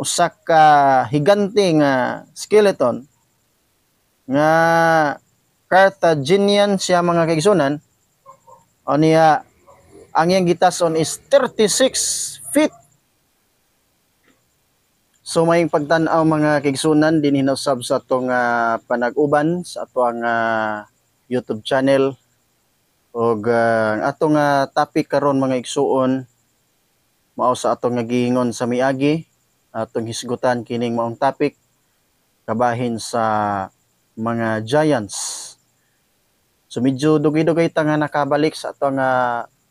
Usa ka higante nga skeleton nga Carthaginian siya, mga kaigsunan. Aniya ang iyang gitason is 36 feet. So may pagtan-aw, mga kaigsunan, dinhi usab sa atong panag-uban sa atong YouTube channel ug ang atong topic karon, mga igsuon, mao sa atong nga giingon sa miagi, atong hisgutan kining maong topic kabahin sa mga giants. So medyo dugay-dugay ta nga nakabalik sa atong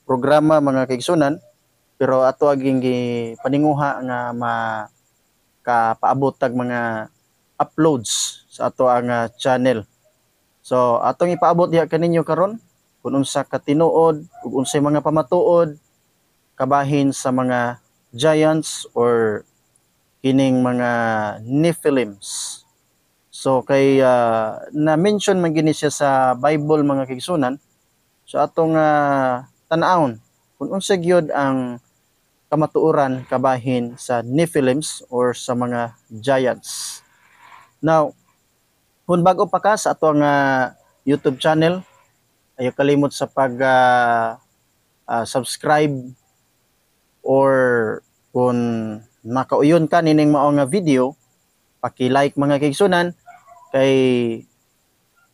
programa, mga kaigsunan, pero ato aging paninguha nga ma kapaabot tag mga uploads sa ato ang channel. So atong ipaabot diha kaninyo karon kung unsa ka tinuod ug unsay mga pamatuod kabahin sa mga giants or kining mga Nephilims. So kay na-mention man gini siya sa Bible, mga kaigsunan. So atong tan-awon kung unsa gyud ang kamatuoran kabahin sa Nephilims or sa mga giants. Now, kung bago pa ka sa atong YouTube channel, ayaw kalimot sa pag subscribe or kung makauyon ka nining mao nga video, paki-like, mga kaigsunan, kay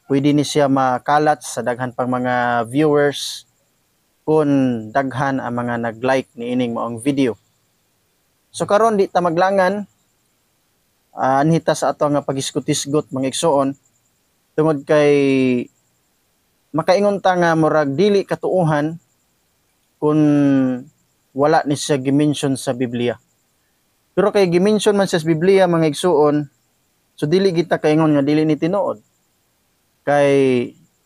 pwede ni siya makalat sa daghan pang mga viewers kung daghan ang mga nag-like niining maong video. So karon di ta maglangan, anhi ta sa ato nga pagisgot-isgot, mga igsuon, tungod kay makaingon ta nga murag dili katuohan kung wala ni siya gi-mention sa Biblia. Pero kay gi-mention man siya sa Biblia, mga igsuon, so dili kita kaingon nga dili ni tinuod. Kay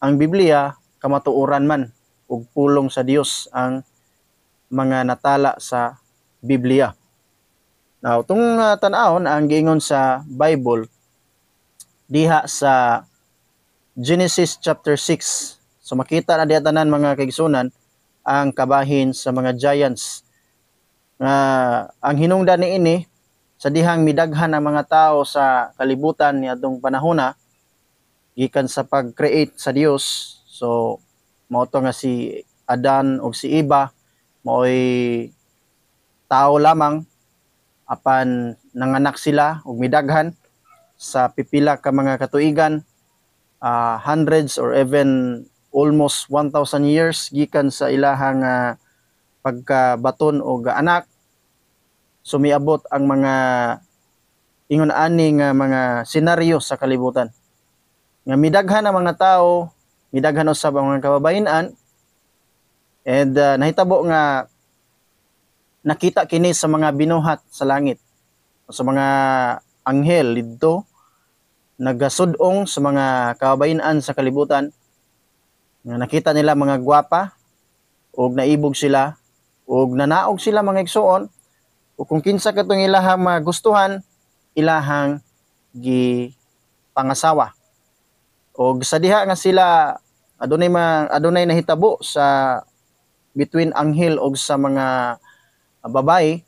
ang Biblia kamatuoran man ug pulong sa Dios ang mga natala sa Biblia. Now, tung tan-awon ang giingon sa Bible diha sa Genesis chapter 6. So makita na diha tanan, mga kaigsunan, ang kabahin sa mga giants. Nga ang hinungdan niini sa dihang midaghan ang mga tao sa kalibutan niadtong panahona gikan sa pag-create sa Dios. So mao to nga si Adan ug si Eva maoy tao lamang, apan nanganak sila ug midaghan sa pipila ka mga katuigan, hundreds or even almost 1,000 years gikan sa ilahang pagkabaton og anak. So miabot ang mga ingon ani nga mga senaryo sa kalibutan nga midaghan ang mga tao, midaghan usab ang mga kababayen-an, and nahitabo nga nakita kini sa mga binuhat sa langit, sa mga anghel didto nagasud-ong sa mga kababayen-an sa kalibutan, nga nakita nila mga gwapa ug naibog sila ug nanaog sila, mga igsuon, ug kung kinsa katong ilahang magustuhan, ilahang gi pangasawa. Og sa diha nga sila adunay nahitabo sa between anghel og sa mga babae,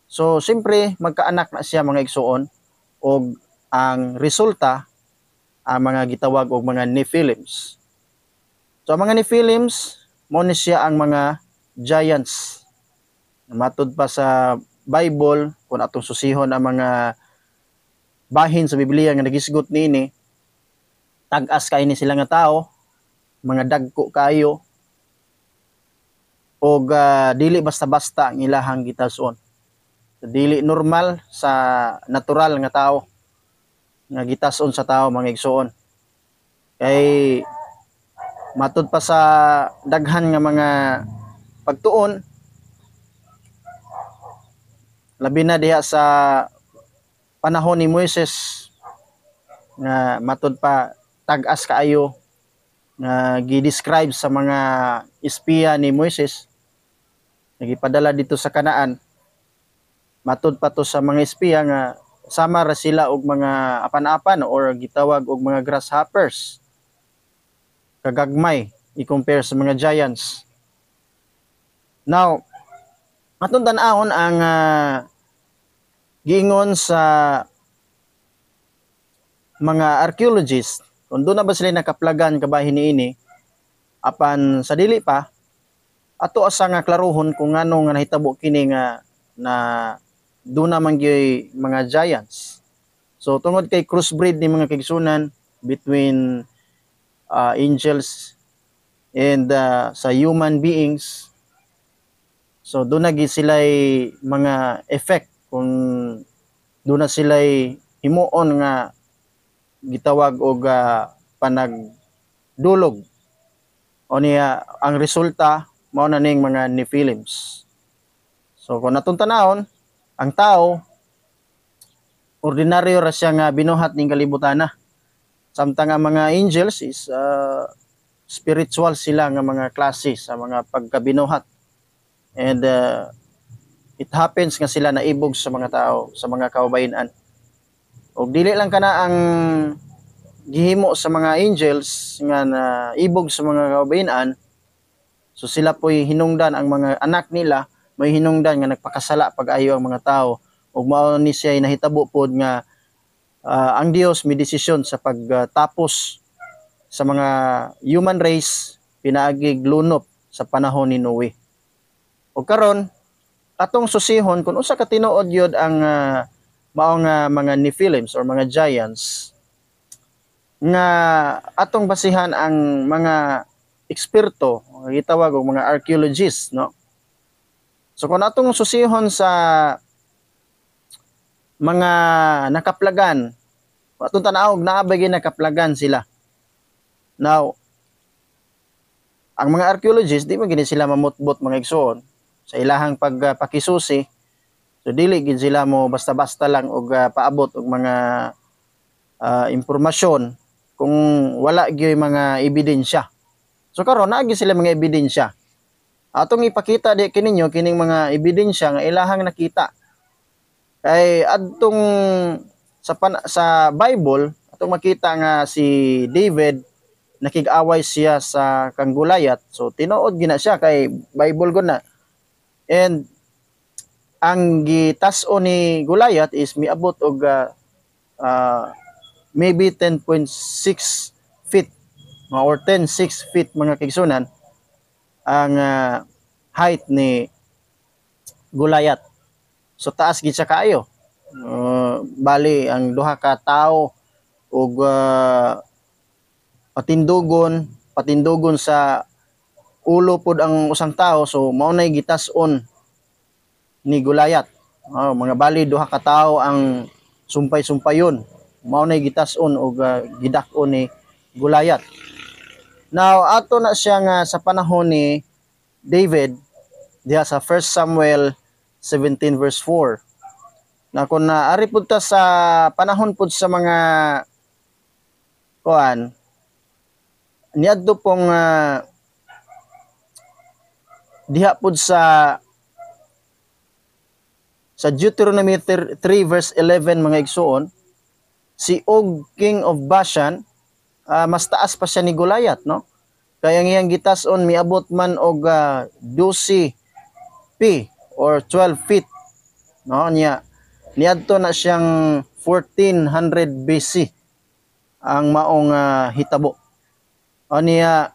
so siyempre magkaanak na siya, mga igsuon, og ang resulta ang mga gitawag og mga Nephilims. So ang mga Nephilims mo ni siya ang mga giants. Matud pa sa Bible, kung atong susihon ang mga bahin sa Biblia nga nagisgot niini, tag-as kay ni sila nga tao, mga dagko kayo, og dili basta-basta ang ilahang gitason. Dili normal sa natural nga tao nga gitason sa tao, mga igsuon. Kay matud pa sa daghan nga mga pagtuon, labi na diha sa panahon ni Moises, nga matud pa tag-as kaayo nga gi-describe sa mga espiya ni Moises nga gipadala dito sa Kanaan. Matud pa to sa mga espiya nga sama ra sila og mga apan-apan or gitawag og mga grasshoppers kagagmay i-compare sa mga giants. Now, atong tan-awon ang giingon sa Bible diha sa Genesis chapter 6 Giingon sa mga archaeologists, kung duna ba sila nakaplagan kabahin niini, apan sa dili pa, ato asa nga klarohon kung ngano nga nahitabo kini nga na duna man gyuy mga giants. So tungod kay crossbreed ni, mga kaigsunan, between angels and sa human beings, so duna gyud sila mga effect kung duna sila himuon nga gitawag og panagdulog o niya ang resulta mao na ning mga Nephilims. So kung atong tanawon, ang tao ordinaryo ra siya nga binuhat ning kalibutan na. Samtang ang mga angels is spiritual sila nga mga klase sa mga pagkabinuhat. And it happens nga sila naibog sa mga tao, sa mga kababayen-an. Og dili lang kana ang gihimo sa mga angels nga naibog sa mga kababayen-an, so sila po'y hinungdan, ang mga anak nila may hinungdan nga nagpakasala pag-ayo ang mga tao, ug mao ni siya nahitabo pod nga ang Dios may desisyon sa pagtapos sa mga human race pinaagig lunop sa panahon ni Noe. Ug karon atong susihon kung usa ka tinuod gyud ang mao nga mga Nephilims or mga giants nga atong basihan ang mga eksperto, gitawag og mga archaeologists, no? So kung atong susihon sa mga nakaplagan, atong tan-awon naa ba gyud nakaplagan sila. Now, ang mga archaeologists, di man gini sila mamutbot, mga igsoon, sa ilahang pagpakisusi. So dili gid sila mo basta-basta lang og paabot og mga impormasyon kung wala gyud mga ebidensya. So karon naa gyud sila mga ebidensya. Atong ipakita di kininyo kining mga ebidensya nga ilahang nakita. Kay adtong sa Bible, atong makita nga si David nakig-away siya sa kang Goliath. So tinuod gina siya kay Bible gud na. And ang gitas-o ni Goliath is miabot og maybe 10.6 feet or 10.6 feet, mga kaigsunan, ang height ni Goliath. So taas gid siya kaayo. Bali ang duha ka tawo og patindugon, patindugon sa ulo pod ang usang tao, so mao nay gitas-on ni Goliath. Oh, mga bali duha ka tawo ang sumpay-sumpayon. Mao nay gitas-on og gidak-on ni Goliath. Now ato na siya nga sa panahon ni David diha sa 1 Samuel 17 verse 4. Na kung naari pud ta sa panahon pud sa mga kuan niadto pong diha pud sa Deuteronomy 3 verse 11, mga igsuon, si Og, king of Bashan, mas taas pa siya ni Goliath, no? Kaya ang iyang gitas-on miabot man og 12 p or 12 feet, no? Niya niadto na siyang 1400 BC ang maong hitabo. O niya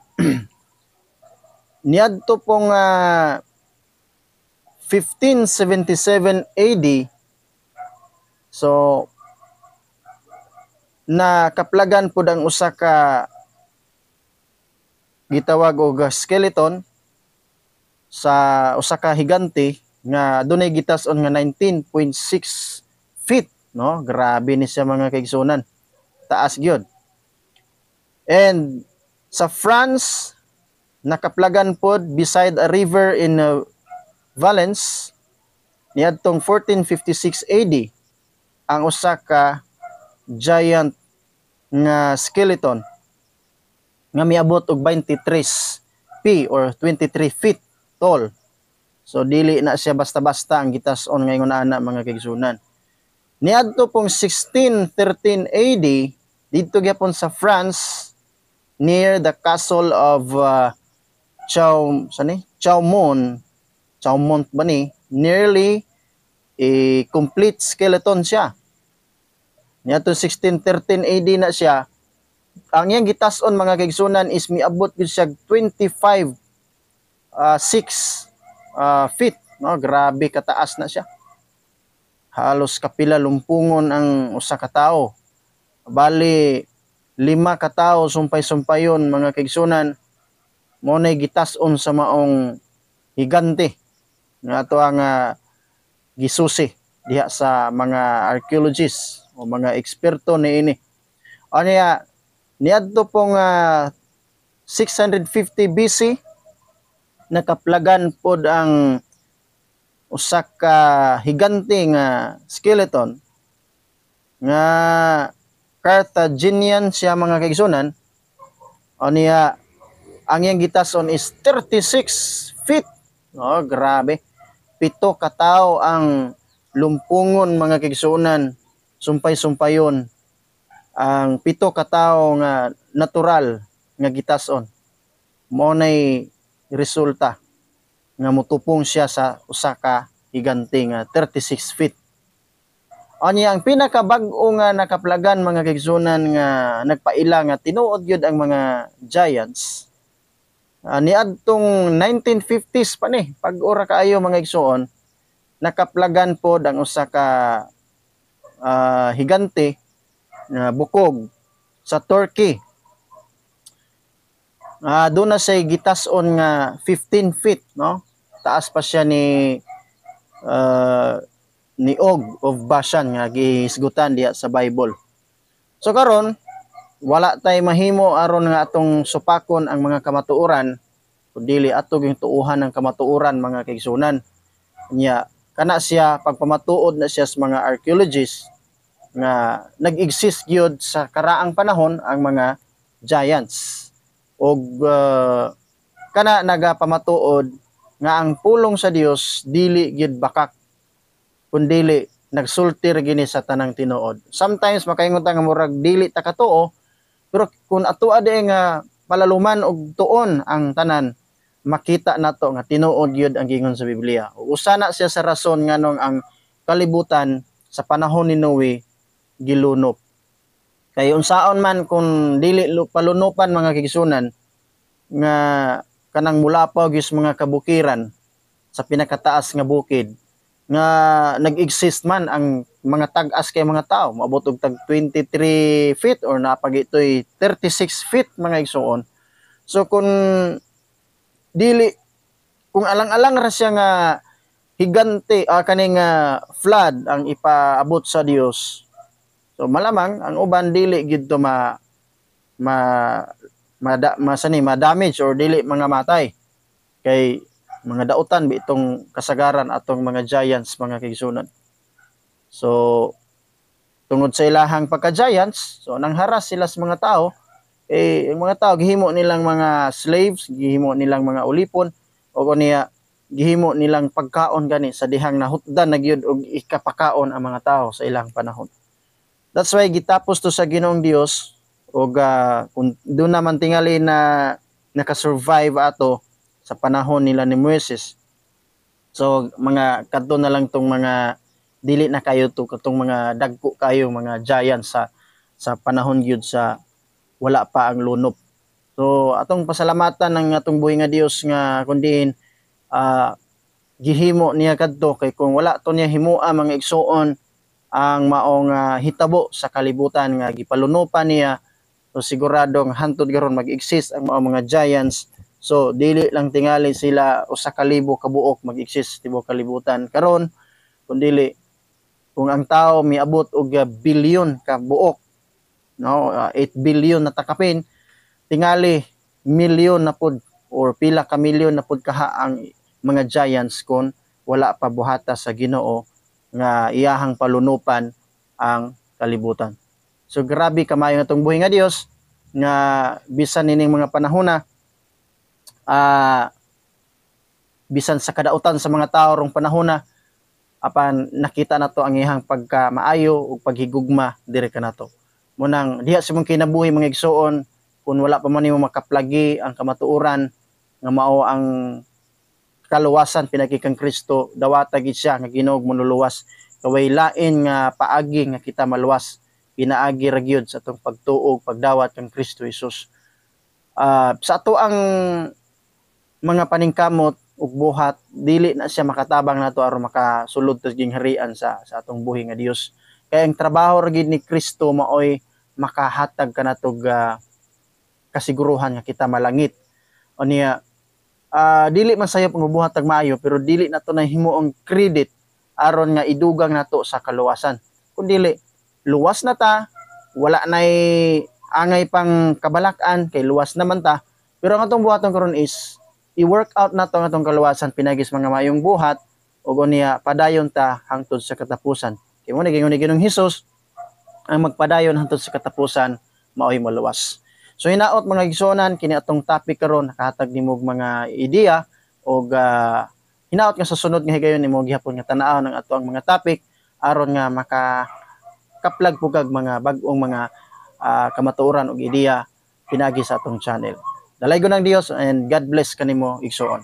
niadto pong 1577 AD, so nakaplagan pud ang usa ka gitawag og skeleton sa usa ka higante nga dunay gitas-on nga 19.6 feet, no? Grabe ni siya, mga kaigsunan, taas gyud. And sa France, nakaplagan pod beside a river in Valence niadtong 1456 AD ang usa ka giant nga skeleton nga miabot og 23 p or 23 feet tall. So dili na siya basta-basta ang gitas-on ngayon ana, mga kaigsunan. Niadto pong 1613 AD didto gyapon sa France near the castle of Chow sani Chaumont, Chaumont ba ni, nearly Complete skeleton siya. Niadto 1613 AD na siya. Ang iyang gitas-on, mga kaigsunan, is miabot gyud siya 25 6 feet, no? Grabe kataas na siya. Halos kapila lumpungon ang usa ka tawo. Bali lima ka tawo sumpay-sumpayon, mga kaigsunan, mo nay gitas-on sa maong higante nga ato ang gisusi diha sa mga archaeologists o mga eksperto niini. Ano, niadto pong 650 BC, nakaplagan pod ang usa ka higante nga skeleton nga Carthaginian siya, mga kaigsunan. Niya ang iyang gitason is 36 feet. Oh, grabe. 7 ka tawo ang lumpungon, mga kaigsunan, sumpay-sumpayon ang 7 ka tawo nga natural nga gitason. Mo nay resulta nga mutupong siya sa usa ka higante nga 36 feet. Anya ang pinakabag-o nga nakaplagan, mga kaigsunan, nga nagpaila nga tinuod gyud ang mga giants, niadtong 1950s pa ni, pag ora kaayo, mga igsuon, nakaplagan pod ang usa ka higante nga bukog sa Turkey. Doon na siya gitas-on nga 15 feet, no? Taas pa siya ni Og of Bashan nga gihisgutan diha sa Bible. So karon wala tay mahimo aron nga atong supakon ang mga kamatuoran kun dili ato gyung tuuhan ang kamatuoran, mga kaigsunan. Nya kana siya, pagpamatuod na siya sa mga archaeologists nga nag-exist gyud sa karaang panahon ang mga giants. Og kana nagapamatuod nga ang pulong sa Dios dili gyud bakak kundili nagsulti ra gini sa tanang tinuod. Sometimes makaingon ta nga murag dili ta katuo, pero kung ato ade nga palaluman og tuon ang tanan, makita nato nga tinuod gyud ang gingon sa Biblia. Usa na siya sa rason nganong ang kalibutan sa panahon ni Noe gilunop. Kay unsaon man kung dili palunupan, mga kigsunan, nga kanang mulapaw gyud sa mga kabukiran sa pinakataas nga bukid nga nag-exist man ang mga tag-as kay mga tao, moabot og tag 23 feet or napag itoy 36 feet, mga igsuon. So kung dili, kung alang-alang ra siya nga higante kaning flood ang ipaabot sa Dios, so malamang ang uban dili gid to ma ma ma, masani ma-damage or dili mga matay kay mga dautan bi itong kasagaran atong mga giants, mga kaigsunan. So tungod sa ilahang pagka-giants, so nangharas sila sa mga tao, eh ang mga tao gihimo nilang mga slaves, gihimo nilang mga ulipon o niya gihimo nilang pagkaon gani sa dihang nahutdan na gyud og ikapakaon ang mga tao sa ilang panahon. That's why gitapos to sa Ginoong Dios og kung doon naman tingali na nakasurvive ato sa panahon nila ni Moises. So mga kadto na lang tong mga dili na kayo to katong mga dagko kayo mga giants sa panahon gyud sa wala pa ang lunop. So atong pasalamatan ng atong buhi nga Dios nga kundiin gihimo niya kadto, kay kung wala to niya himoa, mga igsuon, ang maong hitabo sa kalibutan nga gipalunopan niya, so siguradong hantod karon mag-exist ang maong mga giants. So dili lang tingali sila 1,000 ka buok mag-exist tibuok kalibutan karon, kun dili kung ang tao miabot og bilyon ka buok, no, 8 billion na takapin, tingali milyon na pud or pila ka milyon na pud kaha ang mga giants kon wala pa buhata sa Ginoo nga iyahang palunupan ang kalibutan. So grabe kamayo nga itong buhi nga Dios nga bisan nining mga panahon na bisan sa kadautan sa mga tao rong panahon na, apan nakita nato ang iyang pagkamaayo ug paghigugma diri kanato. Munang diha sa mong kinabuhi, mga igsuon, kung wala pa man nimo makaplagi ang kamatuoran nga mao ang Kaluwasan pinagi kang Kristo, dawata gid siya nga Ginoo manluluwas. Kay lain nga paagi nga kita maluwas, pinaagi ra gyud sa atong pagtuo, pagdawat kang Kristo Jesus. Sa ato ang mga paningkamot ug buhat, dili na siya makatabang nato aron makasulod ta gingharian sa atong buhi nga Dios. Kay ang trabaho ra gid ni Kristo maoy makahatag kanatog kasiguruhan nga kita malangit. Unya dili man sayop ang buhat tag maayo, pero dili nato na himuong credit aron nga idugang nato sa kaluwasan. Kun dili, luwas na ta, wala nay angay pang kabalakan kay luwas naman ta. Pero ang atong buhaton karon is i-work out nato ang atong kaluwasan pinagi sa mga maayong buhat ug unya padayon ta hangtod sa katapusan. Kay mo ni giingon ni Ginoong Hesus, ang magpadayon hangtod sa katapusan maoy maluwas. So hinaot, mga igsuonan, kini atong topic karon nakahatag nimo og mga ideya og hinaot nga sa sunod nga higayon nimo gihapon nga tan-awon ang ato ang mga topic aron nga maka kaplag pud kag mga bag-ong mga kamatuoran og ideya pinaagi sa atong channel. Dalaygon ang Dios and God bless kanimo, igsuon.